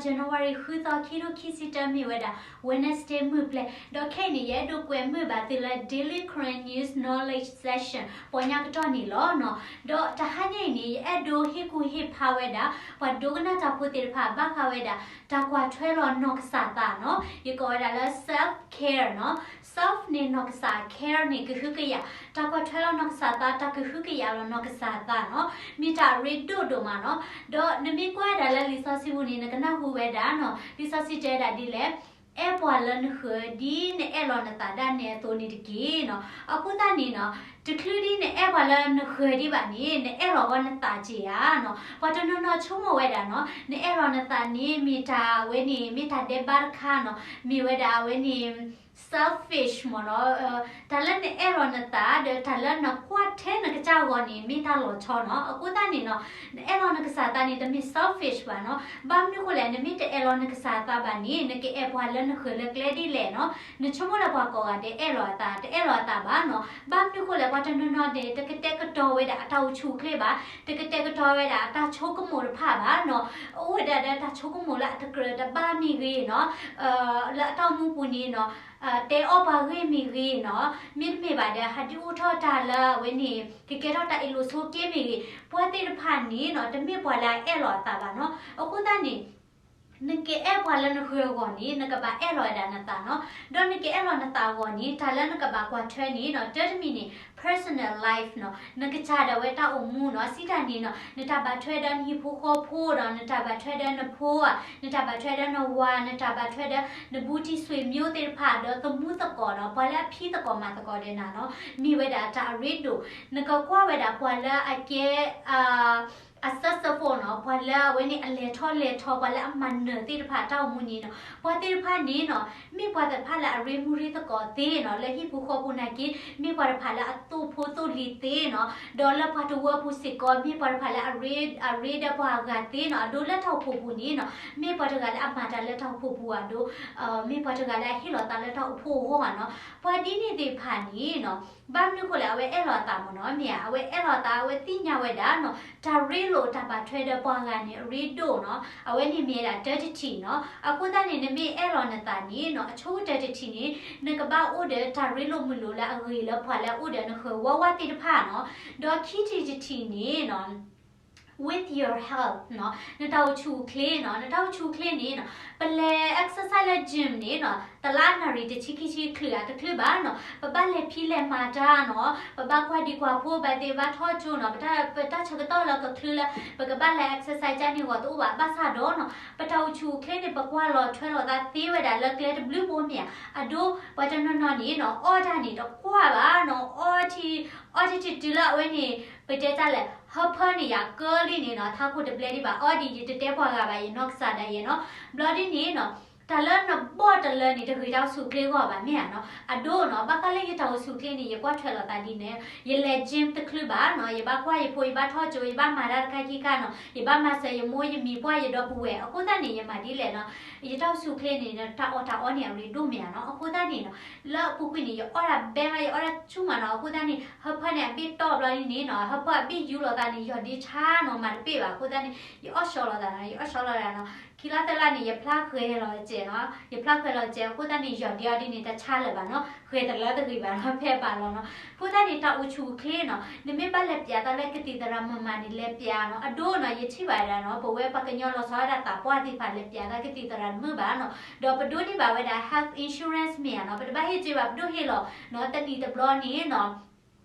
January ဃုသီ ခံကထိခံဆံတၢ မ့ၢ်ဝဲဒၣ် Wednesday မုၢ်ပျဲၢ်, ဒီးခဲအံၤန့ၣ် ယအဲၣ်ဒိးကွဲးမုာ်ဘၣ်သုလၢ Daily Karen News Knowledge Session ပှၤညါကတီၢ်န့ၣ်လီၤ. ဒီးတဟါညါအံၤန့ၣ် ယအဲၣ်ဒိးဟ့ၣ်ကူၣ်ဟ့ၣ်ဖးဝဲဒၣ် ပှၤဒိကနၣ်တၢ်ဖိသ့ၣ်တဖၣ် ဘၣ်ဃးဝဲဒၣ် တၢ်ကွၢ်ထွဲလီၤနီၢ်ကစၢ်သးနီၤ, ယကိးဝဲဒၣ်လၢ self care နီၤ. Self န့ၣ်နီၢ်ကစၢ်, care န့ၣ်ကဟုကယာ်, တၢ်ကွၢ်ထွဲလီၤနီၢ်ကစၢ်သး, တၢ်ကဟုကယာ်လီၤနီၢ်ကစၢ်သးနီၤ, မ့ၢ်တၢ်အရ့ဒိၣ်ဒိၣ်မးနီၤ. ဒီးနမ့ၢ်ကွၢ်ဝဲဒၣ်လၢလံာ်စီဆှံပူၤန့ၣ် နကနၢ်ဟူဝဲဒၣ်နီၤ, လံာ်စီဆှံတဲဝဲဒၣ်ဒ်လဲၣ်, အဲၣ်ပှၤလၢနဃၢၤ ဒ်နအဲၣ်လီၤနသးဒၣ်နဲအသိးန့ၣ်တက့ၢ်နီၤ. အဃိသတးန့ၣ်နီၤ, တချုးဒ်နအဲၣ်ပှၤလၢနဃၢၤဒံးဘၣ်န့ၣ် နအဲၣ်လီၤဃီနသးက့ဧါနီၤ. ပှၤတနီၤနီၤဆိကမိၣ်ဝဲဒၣ်နီၤ, နအဲၣ်လီၤနသးန့ၣ် မ့ၢ်တၢ်ဝဲန့ၣ် မ့ၢ်တၢ်ဒဲးဘးတခါနီၤ, မ့ၢ်ဝဲဒၣ်အဝဲန့ၣ် selfish မ့ၢ်နီၤ. တၢ်လၢနအဲၣ်လီၤနသး ဒီးတၢ်လၢနကွၢ်ထဲနကစၢ်အဂီၢ်န့ၣ် မ့ၢ်တၢ်လီၤဆီနီၤ. အဃိသတးန့ၣ်နီၤ, နအဲၣ်လီၤနကစၢ်သးန့ၣ် တမ့ၢ် selfish ဘၣ်နီၤ. ဘၣ်မနုၤဃိလဲၣ်, နမ့ၢ်တအဲၣ်လီၤနကစၢ်သးဘၣ်န့ၣ် နကအဲၣ်ပှၤလၢနဃၢၤလၢကျဲဒ်လဲၣ်နီၤ. နဆိကမိၣ်လၢပှၤကိးဂၤဒဲးအဲၣ်လီၤအသး, တအဲၣ်လီၤအသးဘၣ်နီၤ. ဘၣ်မနုၤဃိလဲၣ်, ပှၤတနီၤနီၤန့ၣ် တကတဲာ်ကတီၤဝဲဒၣ်အတၢ်အိၣ်ဆူၣ်အိၣ်ချ့ဘၣ်, တကတဲာ်ကတီၤဝဲဒၣ်အတၢ်ဆိကမိၣ်တဖၣ်ဘၣ်နီၤ. အိၣ်ဝဲဒၣ်ဒီးတၢ်ဆိကမိၣ်လၢအတကြၢးတဘၣ်မ့ၢ်ဂ့ၤနီၤ, လၢအတၢ်အိၣ်မူပူၤန့ၣ်နီၤ, တဲအီၣ်ပှၤဂ့ၢ်မ့ၢ်ဂ့ၤနီၤ, မ့တမ့ၢ်ဘၣ်ဒီး ဟးဒုးအိၣ်ထီၣ်တၢ်လၢအဝဲန့ၣ် ကကဲထီၣ်တၢ်အ့ၣ်လိာ်ဆိးက့မ့ၢ်ဂ့ၤ, ပှၤသ့ၣ်တဖၣ်န့ၣ်နီၤ, တမ့ၢ်ပှၤလၢအအဲၣ်လီၤအသးဘၣ်နီၤ. အဃိသတးန့ၣ် နကအဲၣ်ပှၤလၢနဃၢၤအဂီၢ်န့ၣ် နကဘၣ်အဲၣ်လီၤဝဲဒၣ်နသးနီၤ. ဒီးနကအဲၣ်လီၤနသးအဂီၢ်န့ၣ် တၢ်လၢနကဘၣ်ကွၢ်ထွဲန့ၣ်နီၤ, တၢ်တမံၤန့ၣ် personal life နီၤ, နကစၢ်ဒၣ်ဝဲတၢ်အိၣ်မူနီၤ, စံးတၢ်န့ၣ်နီၤ, နတၢ်ဘၣ်ထွဲဒီးနဟံၣ်ဖိဃီဖိဒီး နတၢ်ဘၣ်ထွဲဒီးနဖိဧါ, နတၢ်ဘၣ်ထွဲဒီးနဝၤ, နတၢ်ဘၣ်ထွဲဒီးနဘူးတံၢ်ဆွေမျိုးသ့ၣ်တဖၣ် ဒီးသမူသကိးနီၤ, ပှၤလၢအဖံးသကိးမၤသကိးဒီးနၤနီၤ, မ့ၢ်ဝဲဒၣ်တၢ်အရ့ဒိၣ်. နကကွၢ်ဝဲဒၣ်ပှၤလၢအကဲ အ successful နီၤ, ပှၤလၢအဝဲန့ၣ်အလဲၤထီၣ်လဲၤထီ, ပှၤလၢအမၤနၢၤသ့ၣ်တဖၣ်အတၢ်အိၣ်မူန့ၣ်နီၤ, ပှၤသ့ၣ်တဖၣ်န့ၣ်နီၤ, မ့ၢ်ပှၤသ့ၣ်တဖၣ်လၢအရ့မူရ့သကိးသ့နီၤ, လၢဟံၣ်ပူၤဃီပူၤနာ်က့ မ့ၢ်ပှၤတဖၣ်လၢအသိၣ်ဖိသိၣ်လံၤသ့နီၤ, ဒီးလၢပှၤတဝၢပူၤစ့ၢ်ကီး မ့ၢ်ပှၤတဖၣ်လၢအရ့ အရ့ဒီးပှၤအဂၤသ့နီၤ, အဒိလၢတၢ်အိၣ်ဖှိၣ်ပူၤန့ၣ်နီၤ, မ့ၢ်ပှၤတဂၤလၢအမၤတၢ်လၢတၢ်အိၣ်ဖှိၣ်ပူၤအဒိ, မ့ၢ်ပှၤတဂၤလၢအဟ့ၣ်လီၤသးလၢတၢ်အိၣ်ဖှိၣ်အဂီၢ်နီၤ, ပှၤဒ်န့ၣ်သ့ၣ်တဖၣ်န့ၣ်နီၤ, ဘၣ်မနုၤဃိလဲၣ်, အဝဲအဲၣ်လီၤအသးမ့ၢ်နီၤ, မ့ၢ်ဧါ, အဝဲအဲၣ်လီၤအသး, အဝဲသ့ၣ်ညါဝဲဒၣ်နီၤ, တၢ်ရ့လိာ်တၢ်ဘၣ်ထွဲဒီးပှၤဂၤန့ၣ် အရ့ဒိၣ်နီၤ, အဝဲန့ၣ်မ့ၢ်ဝဲဒၣ်တၢတထံၣ်နီၤ. အဃိသတးန့ၣ် နမ့ၢ်အဲၣ်လီၤနသးန့ၣ်နီၤ, အဆိကတၢၢ်တထံၣ်န့ၣ် နကဘၣ်အိၣ်ဒီးတၢ်ရ့လိာ်မုာ်လိာ်လၢအဂ့ၤလၢပှၤလၢအအိၣ်ဒီးနဃၢၤဝးဝးသ့ၣ်တဖၣ်နီၤ, ဒီးခံထံၣ်တထံၣ်န့ၣ်နီၤ with your health နီၤ, နတၢ်အိၣ်ဆူၣ်အိၣ်ချ့နီၤ, နတၢ်အိၣ်ဆူၣ်အိၣ်ချ့န့ၣ်နီၤ, ပလဲၤ exercise လၢ gym န့ၣ်နီၤ, တလါအနၣ်ရံၣ်တဆံခံဆံချုးဧါ, တချုးဘၣ်နီၤ, ပဘၣ်လဲၤဖံးလဲၤမၤတၢ်နီၤ, ပဘၣ်ကွၢ်ဒံကွၢ်ဖိဘၣ်သ့ၣ် ဘၣ်ထီၣ်ကၠိနီၤ, ပတၢ် ပတၢ်ဆၢကတီၢ်လၢကချုးလၢ ပကဘၣ်လဲၤ exercise ကန့ၣ်ဂီၤတအိၣ်ဘၣ်, ဘၣ်ဆၣ်ဒီးနီၤ, ပတၢ်အိၣ်ဆူၣ်အိၣ်ချ့န့ၣ် ပကွၢ်လီၤထွဲလီၤသးသ့ဝဲဒၣ်လၢကျဲတဘျုးဘိမ့ၢ်ဧါ, အဒိ ပှၤတနီၤနီၤန့ၣ်နီၤ, အီၣ်တၢ်န့ၣ်တကွၢ်ဘၣ်နီၤ, အီထံ အီထံထံတုၤလၢအဝဲန့ၣ် ပတဲတၢ်လဲၣ်, ဟၢဖၢန့ၣ်ယၤကၢလံန့ၣ်နီၤ, ထးခိၣ်တဘျဲဒံးဘၣ်, အီဒ်ယတတဲပှၤဂၤဘၣ်, ယနီၢ်ကစၢ်ဒၣ်ယဲနီၤ, ဘျီဒ်န့ၣ်နီၤ, တၢ်လၢနဘီၣ်တလၢန့ၣ် တဂ့ၤတၢ်အိၣ်ဆူၣ်အိၣ်ချ့အဂီၢ်ဘၣ်မ့ၢ်ဧါနီၤ, အဒိနီၤ, ဘၣ်ဃးလၢယတၢ်အိၣ်ဆူၣ်အိၣ်ချ့န့ၣ် ယကွၢ်ထွဲလီၤသးဒ်န့ၣ်, ယလဲၤ gym တချုးဘၣ်နီၤ, ယဘၣ်ကွၢ်ယဖိ ယဘၣ်ထီၣ်ကၠိ ယဘၣ်မၤတၢ်တခါခံခါနီၤ, ယဘၣ်မၤစၢၤယမိၢ်ယမံၤပှၢ်ယဒီပုၢ်ဝဲၢ်, အဃိသတးန့ၣ် ယမၤဒ်လဲၣ်နီၤ, ယတၢ်အိၣ်ဆူၣ်အိၣ်ချ့န့ၣ် တၢ်အီၣ်တၢ်အီန့ၣ် အရ့ဒိၣ်မ့ၢ်ဧါနီၤ, အဃိသတးန့ၣ်နီၤ, လၢအပူၤကွံာ်န့ၣ် ယအီၣ်တၢ်ဘဲမး ယအီၣ်တၢ်ဆူၣ်မးနီၤ, အဃိသတးန့ၣ် ဟၢဖၢန့ၣ် အဘ့ၣ်တီၢ်ဘျီဒ်န့ၣ်နီၤ, ဟၢဖၢအဘ့ၣ်ယူလိာ်သးန့ၣ် ယီၢ်ဒ့ဆါနီၤ, မၤတပ့ၢ်ဘၣ်, အဃိသတးန့ၣ် ယအီၣ်ဆှီလီၤသးနီၤ, ယအီၣ်ဆှီလီၤသးနီၤ, ခံလါသၢလါန့ၣ် ယဖျါဃဲၤလီၤစဲးနီၤ, ယဖျါဃဲၤလီၤစဲး, အဃိသတးန့ၣ် ယီၢ်ဒ့အီၤဒ်န့ၣ် တၢ်ဆါလၢၤဘၣ်နီၤ, ဃဲၤတလၢတဂ့ၤဘၣ်နီၤ, ဖဲပာ်လီၤနီၤ, အဃိသတးန့ၣ် တၢ်အိၣ်ဆူၣ်အိၣ်ချ့နီၤ, နမ့ၢ်ဘၣ်လဲၤပျးသးလၢကသံၣ်သရၣ်မုၣ်မးန့ၣ် လဲၤပျးနီၤ, အဒိနီၤ, ယထံၣ်ဘၣ်ဒၣ်နီၤ, ပဝဲပှၤကညီလီၤဆီဒၣ်တၢ် ပှၢ်သ့ၣ်တဖၣ်လဲၤပျးသးကသံၣ်သရၣ်မုၣ်ဘၣ်နီၤ, ဒီးပဒိးန့ၢ်ဘၣ်ဝဲဒၣ် health insurance မ့ၢ်ဧါနီၤ, ပတဘၣ်ဟ့ၣ်စ့ဘၣ်, ပဒိးဟ့ၣ်လီၤနီၤ, တနံၣ်တဘျီန့ၣ်နီၤ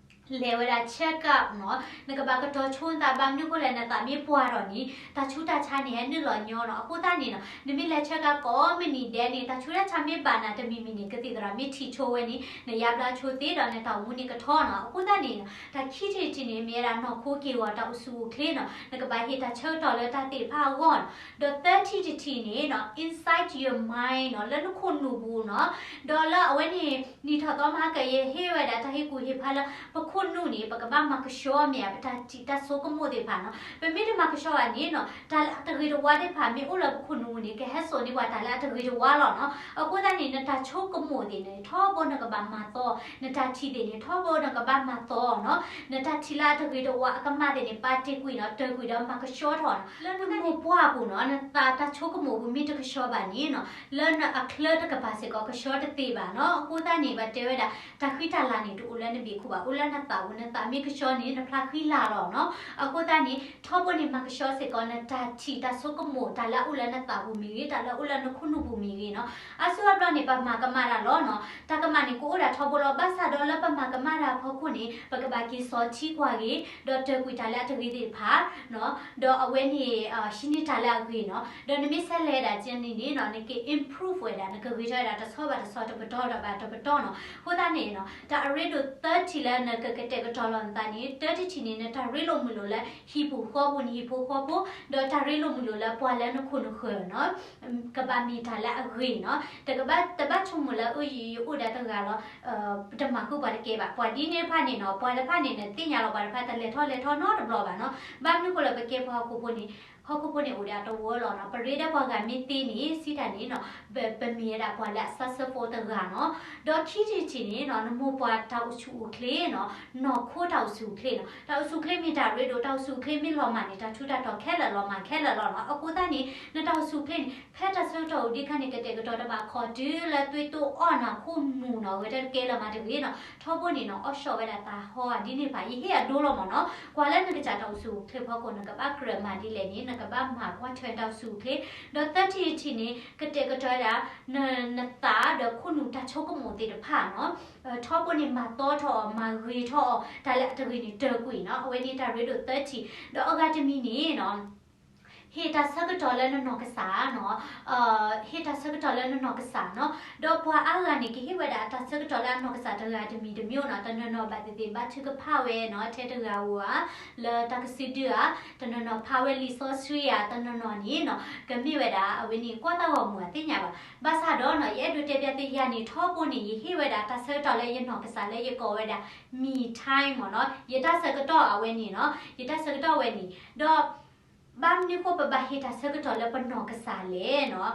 လဲၤဝဲဒၣ် check up နီၤ, နကဘၣ်ကတီၤဆိနသး, ဘၣ်မနုၤအဃိလဲၣ်, နသးမ့ၢ်ပှၢ်ထီၣ်န့ၣ် တၢ်ဆူးတၢ်ဆါန့ၣ် ဟဲနုာ်လီၤညီနီၤ, အဃိသတးန့ၣ်နီၤ, နမ့ၢ်လဲၤ check up ကိးမုၢ်နံၤဒဲးန့ၣ် တၢ်ဆူးတၢ်ဆါမ့ၢ်ဘၣ်နၤတမံၤမံၤန့ၣ် ကသံၣ်သရၣ်မ့ၢ်ထံၣ်ဆိဝဲန့ၣ် နယါဘျါဆိသ့ဒီး နတၢ်အိၣ်မူန့ၣ်ကထီနီၤ, အဃိသတးန့ၣ်နီၤ, တၢ်ခံထံၣ်တထံၣ်န့ၣ် မ့ၢ်ဝဲဒၣ်နီၢ်ခိက့ၢ်ဂီၤ တၢ်အိၣ်ဆူၣ်အိၣ်ချ့နီၤ, နကဘၣ်ဟ့ၣ်တၢ်ဆၢကတီၢ်လၢတၢ်သ့ၣ်တဖၣ်အဂီၢ်နီၤ, ဒီးသၢထံၣ်တထံၣ်န့ၣ်နီၤ, inside your mind နီၤ, လၢနခိၣ်နူာ်ပူၤနီၤ, ဒီးလၢအဝဲန့ၣ် နံၣ်ထီၣ်သီမဟါက ယဟ့ၣ်ဝဲဒၣ်တၢ်ဟ့ၣ်ကူၣ်ဟ့ၣ်ဖးလၢ ပခိၣ် ခိၣ်နူာ်န့ၣ် ပကဘၣ်မၤကဆှီမ့ၢ်ဧါ ပတၢ်ထံၣ်တၢ်ဆိကမိၣ်သ့ၣ်တဖၣ်နီၤ. ပမ့ၢ်တမၤကဆှီဘၣ်န့ၣ်နီၤ တၢ်လၢအတဂ့ၤတဝါသ့ၣ်တဖၣ် မ့ၢ်အိၣ်လၢပခိၣ်နူာ်ပူၤန့ၣ် ကဟဲစိာ်န့ၢ်ပှၤတၢ်လၢအတဂ့ၤတဝါလီၤနီၤ. အဃိသတးန့ၣ် နတၢ်ဆိကမိၣ်သ့ၣ်န့ၣ် ထီဘိနကဘၣ်မၤသီ, နတၢ်ထံၣ်သ့ၣ်န့ၣ် ထီဘိနကဘၣ်မၤသီနီၤ. နတၢ်ထံၣ်လၢအတဂ့ၤတဝါအကမၣ်သ့ၣ်န့ၣ် ပာ်တ့ၢ်ကွံာ်နီၤ, တ့ၢ်ကွံာ်ဒီးမၤကဆှီထီၣ်နီၤ. လၢနမိၢ်ပှၢ်အပူၤနီၤ နသးတၢ်ဆိကမိၣ်ပူၤမ့ၢ်တကဆှီဘၣ်န့ၣ်နီၤ လၢနအချၢတကပၤစ့ၢ်ကီး ကဆှီတသ့ဘၣ်နီၤ. အဃိသတးန့ၣ် ပတဲဝဲဒၣ် တၢ်ဃံတၢ်လၤန့ၣ် တအိၣ်လၢနဘ့ၣ်ခိၣ်ဘၣ်, အိၣ်လၢနသးပူၤ, နသးမ့ၢ်ကဆှီန့ၣ် နဖျါဃံလၤလီၤနီၤ. အဃိသတးန့ၣ် ထီဘိန့ၣ် မၤကဆှီစ့ၢ်ကီး နတၢ်ထံၣ်တၢ်ဆိကမိၣ် တၢ်လၢအအိၣ်လၢနသးပူၤမ့ၢ်ဂ့ၤ, တၢ်လၢအအိၣ်လၢနခိၣ်နူာ်ပူၤမ့ၢ်ဂ့ၤနီၤ. အါစုအါဘျီန့ၣ် ပမၤကမၣ်တၢ်လီၤနီၤ. တၢ်ကမၣ်န့ၣ် ကအိၣ်ဒၣ်ထီဘိလီၤ. ဘၣ်ဆၣ်ဒီးလၢပမၤကမၣ်တၢ်အဖီခိၣ်န့ၣ် ပကဘၣ်က့ၤစီၤထံကွၢ်ဂ့ၤ, ဒီးတ့ၢ်ကွံာ်တၢ်လၢအတဂ့ၤသ့ၣ်တဖၣ်နီၤ. ဒီးအဝဲန့ၣ် ဟံးန့ၢ်တၢ်လၢအဂ့ၤနီၤ. ဒီးနမ့ၢ်ဆဲးလဲၤဒၣ်ကဲန့ၣ်န့ၣ်နီၤ နက့ၤ improve ဝဲဒၣ်, နကဂ့ၤထီၣ်ဝဲဒၣ် တဆီဘၣ်တဆီ တပတီၢ်ဒီးဘၣ်တပတီၢ်နီၤ. အဃိသတးန့ၣ်နီၤ တၢ်အရ့ဒိၣ်သၢထံၣ် လၢနကကတဲာ်ကတီၤလီၤနသးန့ၣ် တၢတထံၣ်န့ၣ် နတၢ်ရ့လိာ်မုာ်လိာ်လၢဟံၣ်ပူၤဃီပူၤ, နဟံၣ်ဖိဃီဖိ, ဒီးတၢ်ရ့လိာ်မုာ်လိာ်လၢပှၤလၢနခိၣ်နဃၢၤနီၤ ကဘၣ်မ့ၢ်တၢ်လၢအဂ့ၤနီၤ. တကဘၣ် တဘၣ်ဆိကမိၣ်လၢ အၢ ယအိၣ်ဒၣ်တဂၤလီၤ ပတမၤဃုာ်ပှၤတကဲဘၣ်. ပှၤဒ်န့ၣ်တဖၣ်န့ၣ်နီၤ ပှၤတဖၣ်န့ၣ် နသ့ၣ်ညါလီၤ ပှၤတဖၣ်တလဲၤထီၣ်လဲၤထီနီတဘျီဘၣ်နီၤ. ဘၣ်မနုၤဃိလၢပကဲပှၤဟီၣ်ခိၣ်ဖိန့ၣ် ဟီၣ်ခိၣ်ဖိန့ၣ်အိၣ်ဒၣ်တဝၢလီၤနီၤ. ပရ့ဒီးပှၤဂၤမ့ၢ်သ့န့ၣ် စံးတၢ်န့ၣ်နီၤ ပမ့ၢ်ဝဲဒၣ်ပှၤလၢအ successful တဂၤနီၤ. ဒီးခံထံၣ်တထံၣ်န့ၣ်နီၤ နမိၢ်ပှၢ်တၢ်အိၣ်ဆူၣ်အိၣ်ချ့နီၤ နီၢ်ခိတၢ်အိၣ်ဆူၣ်အိၣ်ချ့နီၤ. တၢ်အိၣ်ဆူၣ်အိၣ်ချ့မ့ၢ်တၢ်ရ့ဒိၣ်, တၢ်အိၣ်ဆူၣ်အိၣ်ချ့မ့ၢ်လီၤမၢ်န့ၣ် တၢ်ထူးတၢ်တီၤခဲလၢာ်လီၤမၢ်ခဲလၢာ်လီၤနီၤ. အဃိသတးန့ၣ် နတၢ်အိၣ်ဆူၣ်အိၣ်ချ့န့ၣ် ဖဲတၢ်ဆၢကတီၢ်အိၣ်ဒံးအခါန့ၣ် ကတဲာ်ကတီၤတဘၣ်ခီၣ်တုၤလၢသွံၣ်တိၢ်အီၣ်နီၤ ခိၣ်မူၤနီၤ ဂဲၤတကဲလၢၤမးတဂ့ၤနီၤ. ထီဘိန့ၣ်နီၤ အီၣ်ဆှီၣ်ဝဲဒၣ်တၢ်ဟီဒ်န့ၣ်တဖၣ် ယဟ့ၣ်အဒိလီၤမၢ်နီၤ. ကွၢ်လၢနကစၢ်တၢ်အိၣ်ဆူၣ်အိၣ်ချ့ဖီခိၣ် နကဘၣ်ကြၢးမၤဒ်လဲၣ်န့ၣ် နကဘၣ်မၤကွၢ်ထွဲတၢ်အိၣ်ဆူၣ်အိၣ်ချ့. ဒီးသၢထံၣ်တထံၣ်န့ၣ် ကတဲာ်ကတီၤဝဲဒၣ် နသးဒီးခိၣ်နူာ်တၢ်ဆိကမိၣ်သ့ၣ်တဖၣ်နီၤ. ထီဘိန့ၣ် မၤသီထီၣ်အီၤ မၤဂ့ၤထီၣ်အီၤ တၢ်လၢအတဂ့ၤန့ၣ် တ့ၢ်ကွံာ်နီၤ. အဝဲန့ၣ်တၢ်ရ့ဒိၣ်သၢထံၣ်. ဒီးအဂၤတမံၤန့ၣ်နီၤ ဟ့ၣ်တၢ်ဆၢကတီၢ်လၢနနီၢ်ကစၢ်နီၤ. ဟ့ၣ်တၢ်ဆၢကတီၢ်လၢနနီၢ်ကစၢ်နီၤ. ဒီးပှၤအါဂၤန့ၣ် ကဟ့ၣ်ဝဲဒၣ်တၢ်ဆၢကတီၢ်လၢအနီၢ်ကစၢ်တဂၤတမံၤတမံၤနီၤ. တနီၤနီၤဘၣ်သ့ၣ်သ့ၣ် ဘါထုကဖၣ်ဝဲနီၤ ထဲတဂၤဧိၤဧါ, လၢတၢ်ကစုဒုဧါ, တနီၤနီၤဖးဝဲလံာ်စီဆှံဧါ, တနီၤနီၤန့ၣ်နီၤ ကမ့ၢ်ဝဲဒၣ် အဝဲန့ၣ် ကွၢ်သးဂီၤမူ အသ့ၣ်ညါဘၣ်. ဘၣ်ဆၣ်ဒီးနီၤ ယအဲၣ်ဒိးတဲပျးသု ယၤန့ၣ် ထီဘိန့ၣ် ယဟ့ၣ်ဝဲဒၣ်တၢ်ဆၢကတီၢ်လၢယနီၢ်ကစၢ်လၢယကိးဝဲဒၣ် me time မၢ်နီၤ. ယတၢ်ဆၢကတီၢ်အဝဲန့ၣ်နီၤ, ယတၢ်ဆၢကတီၢ်ဝဲန့ၣ်. ဒီး ဘၣ်မနုၤဃိပဘၣ်ဟ့ၣ်တၢ်ဆၢကတီၢ်လၢပနီၢ်ကစၢ်လဲၣ်နီၤ.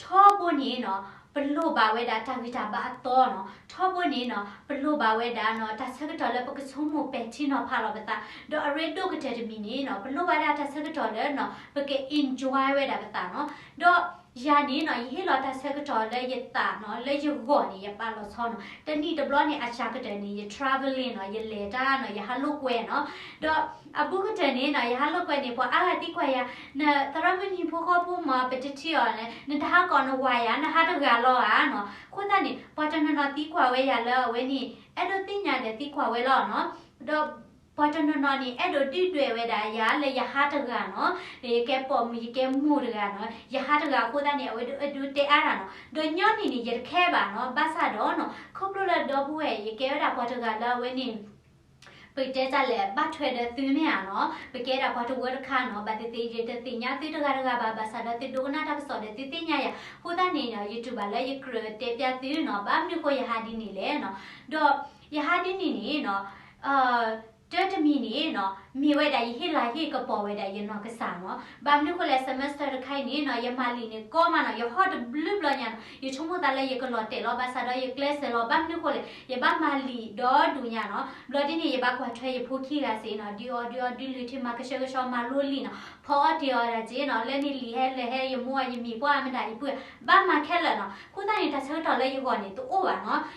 ထီဘိန့ၣ်နီၤ ပလိၣ်ဘၣ်ဝဲဒၣ်တၢ်ဂံၢ်တၢ်ဘါအသီနီၤ. ထီဘိန့ၣ်နီၤ ပလိၣ်ဘၣ်ဝဲဒၣ်နီၤ တၢ်ဆၢကတီၢ်လၢပကဆိကမိၣ်ပဲာ်ထံနီၤဖးလီၤပသး. ဒီးအရ့ဒိၣ်ကတၢၢ်တမံၤန့ၣ်နီၤ ပလိၣ်ဘၣ်ဝဲဒၣ်တၢ်ဆၢကတီၢ်လၢနီၤ ပက enjoy ဝဲဒၣ်ပသးနီၤ. ဒီးယၤန့ၣ်နီၤ ယဟ့ၣ်လီၤတၢ်ဆၢကတီၢ်လၢယသးနီၤ လၢယဂီၢ်န့ၣ် ယပာ်လီၤဆီနီၤ. တနံၣ်တဘျီန့ၣ် အစှၤကတၢၢ်န့ၣ် ယ traveling နီၤ, ယလဲၤတၢ်နီၤ, ယဟးလိာ်ကွဲနီၤ. ဒီးအဘူးကတၢၢ်န့ၣ်နီၤ ယဟးလိာ်ကွဲန့ၣ် ပှၤအါဂၤသံကွၢ်ယၤ, နသရၣ်မုၣ်နဟံၣ်ဖိဃီဖိမ့ၢ် ပတထံၣ်အီၤန့ၣ် နတဟးကိးနဝၤယၤ, နဟးတဂၤလီၤဧါနီၤ. အဃိသတးန့ၣ် ပှၤတနီၤနီၤသံကွၢ်ဝဲယၤလၢအဝဲန့ၣ် အဲၣ်ဒိးသ့ၣ်ညါဒီးသံကွၢ်ဝဲလီၤနီၤ. ဒီးပှၤတနီၤနီၤန့ၣ် အဲၣ်ဒိးဒုၣ်ဒွဲၣ်ဝဲဒၣ်ယၤလၢယဟးတဂၤနီၤ, ယကဲပိာ်မုၣ် ယကဲမိၢ်တဂၤနီၤ, ယဟးတဂၤအဃိသတးန့ၣ် အဝဲအဲၣ်ဒိးတဲအါတၢ်နီၤ. ဒီးညီနုၢ်န့ၣ် ယတခဲဘၣ်နီၤ, ဘၣ်ဆၣ်ဒီးနီၤ ခီဖျိလၢဒီပုၢ်ဝဲၢ် ယကဲဝဲဒၣ်ပှၤတဂၤလၢအဝဲန့ၣ် ပတဲတၢ်လဲၣ် ဘၣ်ထွဲဒီးသုမ့ၢ်ဧါနီၤ, ပကဲဒၣ်ပှၤတဝၢတခါနီၤ, ဘၣ်သ့ၣ်သ့ၣ် ယတသ့ၣ်ညါသုတဂၤတဂၤဘၣ်, ဘၣ်ဆၣ်ဒီးသုဒိကနၣ်တၢ်ကစီၣ်ဒီးသုသ့ၣ်ညါယၤ, အဃိသတးန့ၣ်နီၤ ယတူၢ်ဘၣ်လၢယကြၢးတဲပျးသုနီၤ, ဘၣ်မနုၤဃိယဟးဒ်န့ၣ်လဲၣ်နီၤ, ဒီးယဟးဒ်န့ၣ်န့ၣ်နီၤ တၢတမံၤန့ၣ်နီၤ မ့ၢ်ဝဲဒၣ်ယဟ့ၣ်လၤဟ့ၣ်ကပီၤဝဲဒၣ်ယနီၢ်ကစၢ်နီၤ, ဘၣ်မနုၤဃိလဲၣ် semester တခါအံၤန့ၣ်နီၤ ယမၤလံာ်န့ၣ်ကီမးနီၤ, ယဟီၣ်တဘျုးဘျီညါနီၤ, ယဆိကမိၣ်သးလၢယကလီၤတဲာ်လီၤ, ဘၣ်ဆၣ်ဒီးယကျဲးစၢးလီၤ, ဘၣ်မနုၤဃိလဲၣ် ယဘၣ်မၤလံာ်ဒီဒူၣ်ညါနီၤ, ဘျီဒ်န့ၣ် ယဘၣ်ကွၢ်ထွဲယဖိခံဂၤစ့ၢ်နီၤ, ဒုးအီၣ်ဒုးအီဒုးလုၢ်ထံမၤကဆှဲကဆှီမၤလိလံာ်နီၤ, ဖီအီၣ်တ့ၢ်အီၣ်ဒၣ်စ့ၢ်နီၤ, လၢန့ၣ်လံာ်ဟဲလၢာ်ဟဲ ယမိၢ်အီၣ်ယမံၤပှၢ်မတၤယပုၢ်, ဘၣ်မၤခဲလၢာ်နီၤ, အဃိသတးန့ၣ် တၢ်ဆၢကတီၢ်လၢယဂီၢ်န့ၣ် တအိၣ်ဘၣ်နီၤ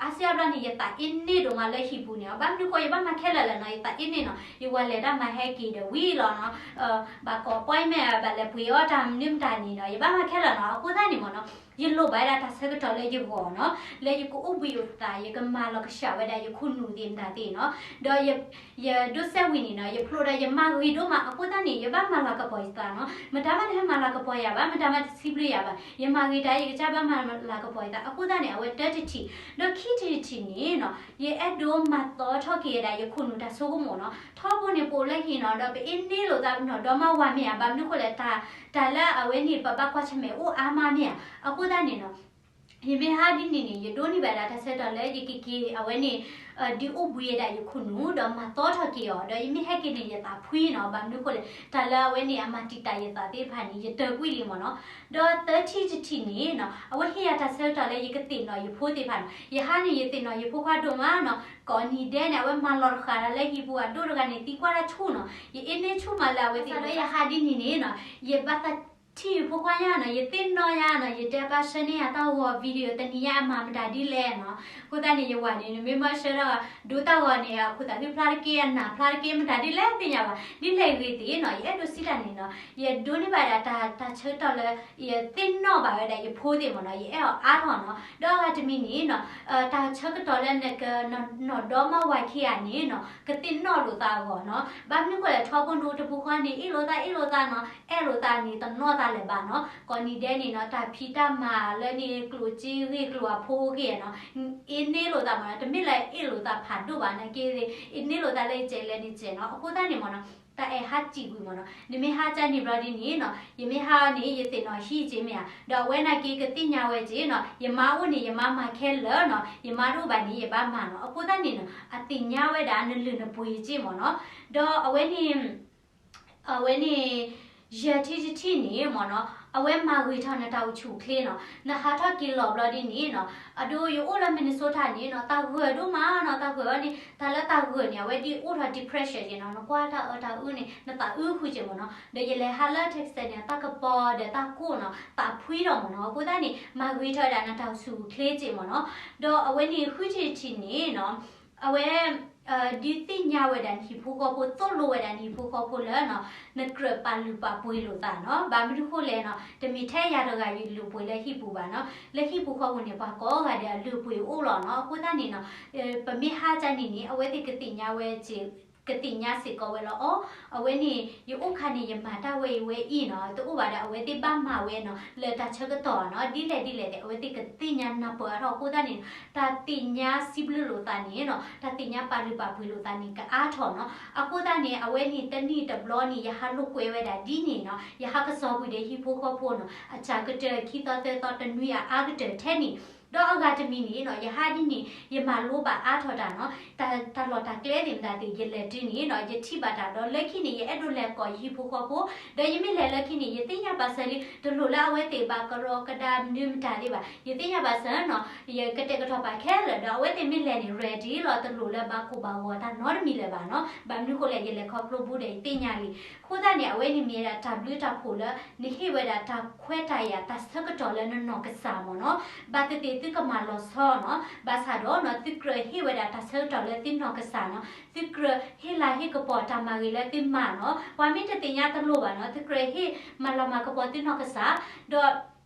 အါစုအါဘျီန့ၣ် ယသးအ့န့ၢ်ဒိၣ်မးလၢဟံၣ်ပူၤန့ၣ်, ဘၣ်မနုၤဃိယဘၣ်မၤခဲလၢာ်လဲၣ်နီၤ, ယသးအ့န့ၢ်နီၤ, ယဝၤလဲၤတၢ်မၤဟဲက့ၤဒီးဝံၤလီၤနီၤ, ဘၣ်ကိး appointment ဘၣ်လဲၤပှ့ၤအီၣ်တၢ်မနုၤမတၤန့ၣ်နီၤ, ယဘၣ်မၤခဲလၢာ်နီၤ, အဃိသတးန့ၣ်မ့ၢ်နီၤ, ယလိၣ်ဘၣ်ဝဲဒၣ်တၢ်ဆၢကတီၢ်လၢယဂီၢ်နီၤ, လၢယကအိၣ်ဘှံးအိၣ်သး ယကမၤလီၤကဆှၣ်ဝဲဒၣ်ယခိၣ်နူာ်သ့ၣ်မတၤသ့ၣ်နီၤ, ဒီးယ ယဒိးစဲးဝံၤန့ၣ်နီၤ, ယဖျိဒီးယမၤဂ့ၤဒိၣ်မး, အဃိသတးန့ၣ် ယဘၣ်မၤလၤကပီၤယသးနီၤ, မတၤမးတဟဲမၤလၤကပီၤယၤဘၣ်, မတၤမးတစံးဘျုးယၤဘၣ်, ယမၤဂ့ၤတၢ်အံၤ ယကစၢ်ဘၣ်မၤလၤကပီၤယသး, အဃိသတးန့ၣ် အဝဲတၢတထံၣ်, ဒီးခံထံၣ်တထံၣ်န့ၣ်နီၤ, ယအဲၣ်ဒိးမၤသီထီၣ်က့ၤဝဲဒၣ်ယခိၣ်နူာ်တၢ်ဆိကမိၣ်နီၤ, ထီဘိန့ၣ် ပအိၣ်လၢဟံၣ်နီၤ, ဒီးပအ့န့ၢ်လိာ်သးနီၤဒီးမၤဝၤမ့ၢ်ဧါ, ဘၣ်မနုၤဃိလဲၣ် တၢ်လၢအဝဲန့ၣ် ပဘၣ်ကွၢ်ဆၢၣ်မဲာ်အိၣ်အါမးမ့ၢ်ဧါ, အဃိသတးန့ၣ်နီၤ ယမ့ၢ်ဟးဒ်န့ၣ်န့ၣ် ယဒိးန့ၢ်ဘၣ်ဒၣ်တၢ်ဆၢကတီၢ်လၢယကက့ၤ အဝဲန့ၣ် ဒုးအိၣ်ဘှံးဝဲဒၣ်ယခိၣ်နူာ် ဒီးမၤသီထီၣ်က့ၤအီၤ ဒီးယမ့ၢ်ဟဲက့ၤန့ၣ် ယသးဖှံနီၤ. ဘၣ်မနုၤအဃိလဲၣ် တၢ်လၢအဝဲန့ၣ် အမၤတံာ်တာ်ယသးသ့ၣ်တဖၣ်န့ၣ် ယတၢၢ်ကွံာ်လံမ့ၢ်နီၤ. ဒီးသၢထံၣ်တထံၣ်န့ၣ်နီၤ အဝဲဟ့ၣ်ယၤတၢ်ဆၢကတီၢ်လၢယကသ့ၣ်နီၣ်ယဖိသ့ၣ်တဖၣ်နီၤ. ယဟးန့ၣ် ယသ့ၣ်နီၣ်ယဖိခွါဒိၣ်မးနီၤ. ကိးနံၤဒဲးန့ၣ် အဝဲမၤလီၤတဃာ်ဒၣ်လၢဟံၣ်ပူၤ အဒိၣ်တဂၤန့ၣ် သံကွၢ်တၢ်ဆူၣ်နီၤ. ယအ့န့ဆူၣ်မးလၢအဝဲသ့ၣ် လၢယဟးဒ်န့ၣ်န့ၣ်နီၤ ယဘၣ်သးထံၣ်ယဖိခွါညါနီၤ, ယသ့ၣ်နီၣ်ယၤနီၤ, ယတဲပာ်ဆှၢန့ၢ်ယၤတၢ်ဂီၤ video တနံၤညါအမၤမတၤဒ်လဲၣ်နီၤ. အဃိသတးန့ၣ် ယဝၤန့ၣ် နမ့ၢ်မၤဆှၢထီၣ် ဒိတၢ်ဂီၤန့ၣ် အခိၣ်သးသုဖျါတက့ၢ် အနၢ်ဖျါတက့ၢ် မတၤဒ်လဲၣ်သ့ၣ်ညါဘၣ်. ဒ်လဲၣ်ဂ့ၤသ့ၣ်နီၤ ယအဲၣ်ဒိးစံးတၢ်န့ၣ်နီၤ, ယဒိးန့ၢ်ဘၣ်ဒၣ်တၢ်ဆၢကတီၢ်လၢ ယသ့ၣ်နီၣ်ဘၣ်ဝဲဒၣ်ယဖိသ့ၣ်မ့ၢ်နီၤ, ယအဲၣ်အီၤအါထီၣ်နီၤ. ဒီးအဂၤတမံၤန့ၣ်နီၤ တၢ်ဆၢကတီၢ်လၢနကနီၢ်ဒီမါဝၤခံဂၤန့ၣ်နီၤ ကသ့ၣ်နီၣ်လိာ်သးအဂီၢ်နီၤ. ဘၣ်မနုၤအဃိလဲၣ် ထီဘိဒိတပူၤဃီန့ၣ် အ့ၣ်လိာ်သး အ့ၣ်လိာ်သးနီၤ, အဲၣ်လိာ်သးန့ၣ် တနီၣ်သးလၢၤဘၣ်နီၤ. ကိးနံၤဒဲးန့ၣ်နီၤ တၢ်ဖံးတၢ်မၤလၢန့ၣ် ကျိၣ်စ့ဂ့ၢ်ကျိၣ်အဖိဂ့ၢ်နီၤ အ့န့လိာ်သးမ့ၢ်နီၤ, တမ့ၢ်လၢအ့ၣ်လိာ်သးဖးဒိၣ်ဘၣ်နာ်က့ အ့န့လိာ်သးလၢယစဲးလဲၣ်န့ၣ်စဲးနီၤ. အဃိသတးန့ၣ်မ့ၢ်နီၤ တၢ်အဲၣ်ဟးစံးကွံာ်မ့ၢ်နီၤ, နမ့ၢ်ဟးကၢ်န့ၣ်ဘျီဒ်န့ၣ်နီၤ ယမ့ၢ်ဟးန့ၣ် ယသ့ၣ်နီၣ်ဟံၣ်က့မ့ၢ်ဧါ, ဒီးအဝဲနာ်က့ကသ့ၣ်ညါဝဲက့နီၤ, ယမါအိၣ်န့ၣ် ယမါမၤခဲလၢာ်နီၤ, ယမါတအိၣ်ဘၣ်န့ၣ် ယဘၣ်မၤနီၤ. အဃိသတးန့ၣ်နီၤ အသ့ၣ်ညါဝဲဒၣ်နလုၢ်နပှ့ၤက့မ့ၢ်နီၤ. ဒီးအဝဲန့ၣ် အဝဲန့ၣ် ယဲၢ်ထံၣ်တထံၣ်န့ၣ်မ့ၢ်နီၤ အဝဲမၤဂ့ၤထီၣ်နတၢ်အိၣ်ဆူၣ်အိၣ်ချ့နီၤ. နဟးထီၣ်က့ၤလီၤဘျီဒ်န့ၣ်နီၤ အဒိ ယအိၣ်လၢ Minnesota န့ၣ်နီၤ တၢ်ဂၢၢ်ဒိၣ်မးနီၤ, တၢ်ဂၢၢ်အီၤန့ၣ် တၢ်လၢတၢ်ဂၢၢ်န့ၣ် အဝဲဒ်အိၣ်ထီၣ် depression က့နီၤ, နကွၢ်တၢ်အၢတၢ်အုၣ်န့ၣ် နသးအုၣ်ဃုာ်က့မ့ၢ်နီၤ. ဒီးယလဲၤဟးလၢ Texas န့ၣ် တၢ်ကပီၤဒီးတၢ်ကိၢ်နီၤ သးဖှံထီၣ်မ့ၢ်နီၤ. အဃိသတးန့ၣ် မၤဂ့ၤထီၣ်ဝဲဒၣ်နတၢ်အိၣ်ဆူၣ်အိၣ်ချ့က့မ့ၢ်နီၤ. ဒီးအဝဲန့ၣ်ဃုထံၣ်တထံၣ်န့ၣ်နီၤ အဝဲ ဒုးသ့ၣ်ညါဝဲဒၣ်နဟံၣ်ဖိဃီဖိ သိၣ်လိဝဲဒၣ်နဟံၣ်ဖိဃီဖိလၢနီၤ နကြၢးပာ်လုၢ်ပာ်ပှ့ၤလိာ်သးနီၤ. ဘၣ်မနုၤဃိလဲၣ်နီၤ တမ့ၢ်ထဲယၤတဂၤယလုၢ်ပှ့ၤလၢဟံၣ်ပူၤဘၣ်နီၤ, လၢဟံၣ်ပူၤဃီပူၤန့ၣ် ပှၤကိးဂၤဒဲးအလုၢ်အပှ့ၤအိၣ်လီၤနီၤ. အဃိသတးန့ၣ်နီၤ ပမ့ၢ်ဟးကၢ်န့ၣ်န့ၣ် အဝဲသ့ၣ်ကသ့ၣ်ညါဝဲ ကသ့ၣ်ညါစ့ၢ်ကီးဝဲလီၤအီၤ. အဝဲန့ၣ် ယအိၣ်ခါန့ၣ် ယမၤတၢ်ဝဲအံၤဝဲအံၤနီၤ တအိၣ်ဘၣ်ဒီး အဝဲသ့ၣ်ဘၣ်မၤဝဲနီၤ လၢတၢ်ဆၢကတီၢ်နီၤ ဒ်လဲၣ်ဒ်လဲၣ်သ့ၣ် အဝဲသ့ၣ်ကသ့ၣ်ညါနၢ်ပၢၢ်အါထီၣ်အဃိသတးန့ၣ် တၢ်သ့ၣ်ညါစံးဘျုးလိာ်သးန့ၣ်နီၤ တၢ်သ့ၣ်ညါပာ်လုၢ်ပာ်ပှ့ၤလိာ်သးန့ၣ် ကအါထီၣ်နီၤ. အဃိသတးန့ၣ် အဝဲန့ၣ်တနံၣ်တဘျီန့ၣ် ယဟးလိာ်ကွဲဝဲဒၣ်ဒ်န့ၣ်နီၤ ယဟးကစီၣ်ကွံာ်ဒီးဟံၣ်ဖိဃီဖိနီၤ အစှၤကတၢၢ် ခံသီသၢသီ တနွံအါအါကတၢၢ်ထဲန့ၣ် ဒီးအဂၤတမံၤန့ၣ်နီၤ ယဟးဒ်န့ၣ် ယမၤလိဘၣ်အါထီၣ်တၢ်နီၤ တၢ် တၢ်လီၢ်တၢ်ကျဲသ့ၣ်မတၤသ့ၣ် ယလဲၤတုၤန့ၣ်နီၤ ယထံၣ်ဘၣ်တၢ်ဒီး လၢခံန့ၣ် ယအဲၣ်ဒိးလဲၤကိးယဟံၣ်ဖိဃီဖိ ဒီးယမ့ၢ်လဲၤလၢခံန့ၣ် ယသ့ၣ်ညါဘၣ်စၢၤလံ တလိၣ်လၢအဝဲသ့ၣ်ဘၣ်ကရီကဒါမနုၤမတၤသ့ၣ်ဘၣ် ယသ့ၣ်ညါဘၣ်စၢၤနီၤ ယကတဲာ်ကတီၤပာ်ခဲလၢာ် ဒီးအဝဲသ့ၣ်မ့ၢ်လဲၤန့ၣ် ready လီၤ တလိၣ်လၢဘၣ်ကိၢ်ဘၣ်ဂီၤတၢ်နီတမံၤလၢၤဘၣ်နီၤ ဘၣ်မနုၤဃိလဲၣ် ယလဲၤခီဖျိဘူးဒီးယသ့ၣ်ညါလံ အဃိသတးန့ၣ် အဝဲန့ၣ်မ့ၢ်ဝဲဒၣ်တၢ်ဘျုးတၢ်ဖှိၣ်လၢ နဟ့ၣ်ဝဲဒၣ်တၢ်ခွဲးတၢ်ယာ်တၢ်ဆၢကတီၢ်လၢနနီၢ်ကစၢ်မ့ၢ်နီၤ ဘၣ်သ့ၣ်သ့ၣ်သုကမၤလီၤဆီနီၤ ဘၣ်ဆၣ်ဒီးနီၤ သုကြၢးဟ့ၣ်ဝဲဒၣ်တၢ်ဆၢကတီၢ်လၢသုနီၢ်ကစၢ်နီၤ သုကြၢးဟ့ၣ်လၤဟ့ၣ်ကပီၤတၢ်မၤဂ့ၤလၢသုမၤနီၤ ပှၤမ့ၢ်တသ့ၣ်ညါတလိၣ်ဘၣ်နီၤ သုကြၢးဟ့ၣ်မၤလၤမၤကပီၤသုနီၢ်ကစၢ် ဒီး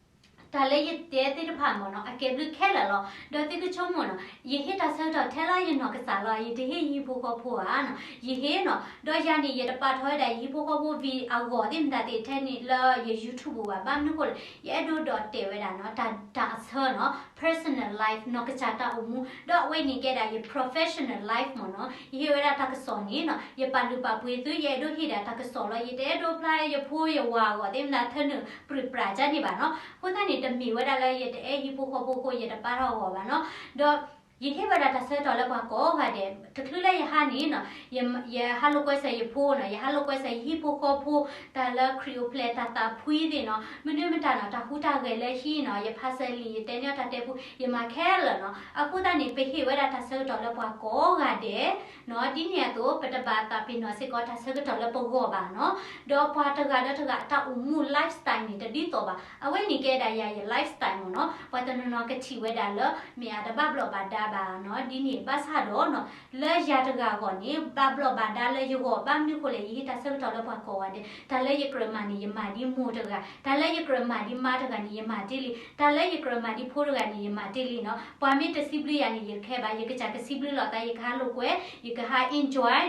တၢ်လၢယတဲသ့ၣ်တဖၣ်မ့ၢ်နီၤ အကဲဘျုးခဲလၢာ်လီၤ ဒီးသုကဆိကမိၣ်နီၤ ယဟ့ၣ်တၢ်ဆၢကတီၢ်ထဲလၢယနီၢ်ကစၢ်လီၤ ယတဟ့ၣ်ယဟံၣ်ဖိဃီဖိဧါနီၤ ယဟ့ၣ်နီၤ ဒီးယၤန့ၣ် ယတပာ်ထီၣ်ဝဲဒၣ်ယဟံၣ်ဖိဃီဖိ ဝံၤအဂီၢ်သ့ၣ်မတၤသ့ၣ်ထဲန့ၣ်လၢယ YouTube ပူၤဘၣ် ဘၣ်မနုၤဃိလဲၣ် ယအဲၣ်ဒိးဒီးတဲာ်ဝဲဒၣ်နီၤ တၢ် တၢ်အဆၢနီၤ personal life နီၢ်ကစၢ်တၢ်အိၣ်မူ ဒီးအဝဲန့ၣ်ကဲဒၣ်ယ professional life မ့ၢ်နီၤ ယဟ့ၣ်ဝဲဒၣ်တၢ်ကစီၣ်န့ၣ်နီၤ ယပာ်လုၢ်ပာ်ပှ့ၤသု ယအဲၣ်ဒိးဟ့ၣ်ဒၣ်တၢ်ကစီၣ်လီၤ ယတအဲၣ်ဒိးဖျါယဖိယဝၤအဂီၢ်သ့ၣ်မတၤထဲန့ၣ် ပြံပြၤကန့ၣ်ဘၣ်နီၤ အဃိသတးန့ၣ် တမ့ၢ်ဝဲဒၣ်လၢယတအဲၣ်ဟံၣ်ဖိဃီဖိအဃိ ယတပာ်ထီၣ်အဂီၢ်ဘၣ်နီၤ ဒီး ယဟ့ၣ်ဝဲဒၣ်တၢ်ဆၢကတီၢ်လၢပှၤကိးဂၤဒဲး တချုးလၢယဟးန့ၣ်နီၤ ယ ယဟးလိာ်ကွဲစၢၤယဖိနီၤ ယဟးလိာ်ကွဲစၢၤယဟံၣ်ဖိဃီဖိ တၢ်လၢခရံာ်အိၣ်ဖျဲၣ်တၢ်သးဖှံသ့ၣ်နီၤ မနုၤမတၤနီၤ တၢ်ဟူးတၢ်ဂဲၤလၢဟံၣ်နီၤ ယဖးစၢၤလံာ် ယတဲန့ၢ်တၢ်တဲပူ ယမၤခဲလၢာ်နီၤ အဃိသတးန့ၣ် ပဟ့ၣ်ဝဲဒၣ်တၢ်ဆၢကတီၢ်လၢပှၤကိးဂၤဒဲး နီၤ ဒ်န့ၣ်အသိး ပတဘၣ်သးပ့ၤနီၣ်စ့ၢ်ကီးတၢ်ဆၢကတီၢ်လၢပဂီၢ်ဘၣ်နီၤ ဒီးပှၤတဂၤဒီးတဂၤအတၢ်အိၣ်မူ lifestyle န့ၣ် တဒ်သိးဘၣ် အဝဲန့ၣ်ကဲဒၣ်ယၤယ lifestyle မ့ၢ်နီၤ ပှၤတနီၤနီၤကထံၣ်ဝဲဒၣ်လၢ မ့ၢ်အတဘၣ်ဘျီၣ်ဘၣ်ဒါဘၣ်နီၤ ဒ်န့ၣ် ဘၣ်ဆၣ်ဒီးနီၤ လၢယၤတဂၤအဂီၢ်န့ၣ် ဘၣ်ဘျီၣ်ဘၣ်ဒါလၢယဂီၢ် ဘၣ်မနုၤဃိလဲၣ် ယဟ့ၣ်တၢ်ဆၢကတီၢ်လၢပှၤကိးဂၤဒဲး တၢ်လၢယကြၢးမၤန့ၣ် ယမၤဒ်မိၢ်တဂၤ တၢ်လၢယကြၢးမၤဒ်မါတဂၤန့ၣ် ယမၤတ့ၢ်လံ တၢ်လၢယကြၢးမၤဒ်ဖိတဂၤန့ၣ် ယမၤတ့ၢ်လံနီၤ ပှၤမ့ၢ်တစံးဘျုးယၤန့ၣ် ယတခဲဘၣ် ယကစၢ်ကစံးဘျုးလိာ်သး ယကဟးလိာ်ကွဲ ယကဟး enjoy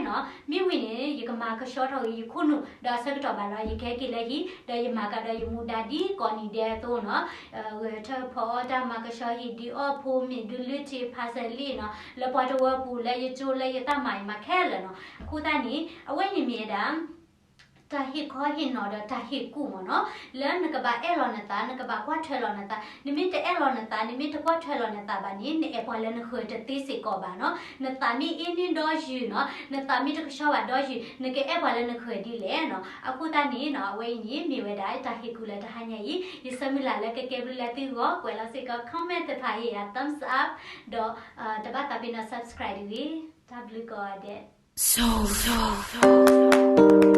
နီၤ မ့ၢ်ဝံၤန့ၣ် ယကမၤကဆှီထီၣ်ဂ့ၤယခိၣ်နူာ် ဒီးအဆၢကတီၢ်ဘၣ်လီၤ ယကဟဲက့ၤလၢဟံၣ် ဒီးယမၤကဒီးယမူဒါဒ်ကိးနံၤဒဲးအသိးနီၤ ဂဲၤထၢၣ်ဖီအီၣ်တၢ်မၤကဆှီဟံၣ် ဒုးအီၣ်ဖိမ့ၢ်ဒုးလုၢ်ထံဖးစဲးလံနီၤ လၢပှၤတဝၢပူၤ လၢယကၠိလၢယတၢ်မၤ ယမၤခဲလၢာ်နီၤ အဃိသတးန့ၣ် အဝဲန့ၣ်မ့ၢ်ဝဲဒၣ် တၢ်ဟ့ၣ်ခီဟ့ၣ်နီၤဒီးတၢ်ဟ့ၣ်ကူၣ်မ့ၢ်နီၤ, လၢနကဘၣ်အဲၣ်လီၤနသး, နကဘၣ်ကွၢ်ထွဲလီၤနသး, နမ့ၢ်တအဲၣ်လီၤနသး, နမ့ၢ်တကွၢ်ထွဲလီၤနသးဘၣ်န့ၣ် နအဲၣ်ပှၤလၢနဃၢၤတသ့စ့ၢ်ကီးဘၣ်နီၤ. နသးမ့ၢ်အ့န့ၢ်ဒီးယုာ်နီၤ, နသးမ့ၢ်တကဆှီဘၣ်ဒီးယုာ်, နကအဲၣ်ပှၤလၢနဃၢၤဒ်လဲၣ်နီၤ. အဃိသတးန့ၣ်နီၤ, အဝဲအံၤန့ၣ် မ့ၢ်ဝဲဒၣ်တၢ်ဟ့ၣ်ကူၣ်လၢတဟါညါအံၤ, ယဆၢမုၢ်လၢ်လၢကကဲဘျုးလၢသုဂီၢ်, ကွဲးလီၤစ့ၢ်ကီး comment တဖၣ်အံၤ အ thumbs up, ဒီးတဘၣ်သးပ့ၤနီၣ် subscribe တဂ့ၤ. တၢ်ဘျုးကိးဂၤဒဲး.